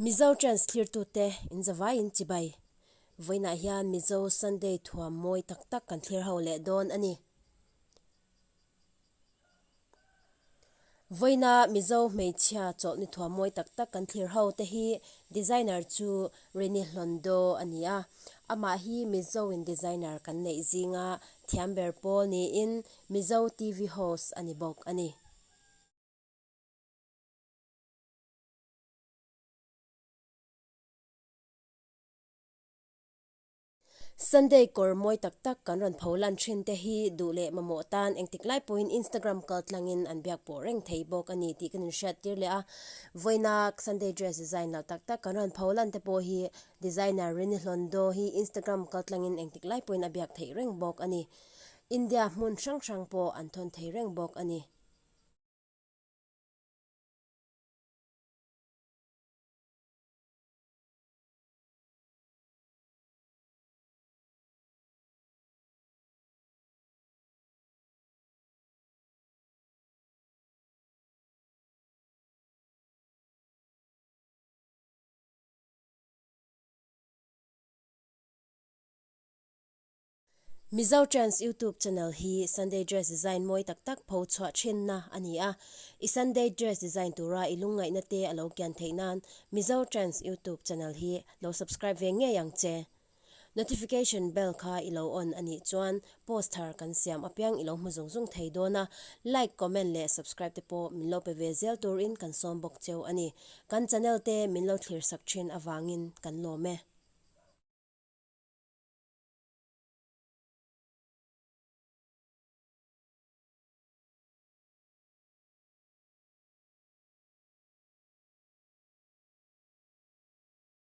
Mizo Trends thlirtute in zavaiin chibai. Vawiinah hian Mizo Sunday thuam mawi tak tak kan thlir ho leh dawn a ni. Vawiina Mizo hmeichhia chawlhni thuam mawi tak tak kan thlir ho te hi designer chu Rini Hlawndo a ni a. Amah hi Mizo in designer kan neih zinga thiam ber pawl niin Mizo TV host a ni bawk a ni. Sunday kawr mawi tak tak kan rawn pho lan thin te hi duh leh mamawh tan engtik lai pawhin Instagram kal tlangin an biak pawh reng thei bawk a ni tih kan inhriat tir leh a. Vawiina Sunday dress design loh tak tak kan rawn pho lan te pawh hi designer Rini Hlawndo hi Instagram kal tlangin engtik lai pawhin a biak theih reng bawk a ni. India hmun hrang hrang pawh an thawn thei reng bawk a ni. Mizo Trends YouTube channel hi Sunday dress design mawi tak tak pho chhuah thinna a ni a. I Sunday dress design tura i lungngaihna te a lo kian theih nan Mizo Trends YouTube channel hi lo subscribe ve ngei ang che. Notification bell kha i lo on a nih chuan post thar kan siam apiang i lo hmu zung zung thei dawn a, like, comment leh subscribe te pawh min lo pe ve zel turin kan sawm bawk cheu a ni. Kan channel te min lo thlir sak thin avangin kan lawm e.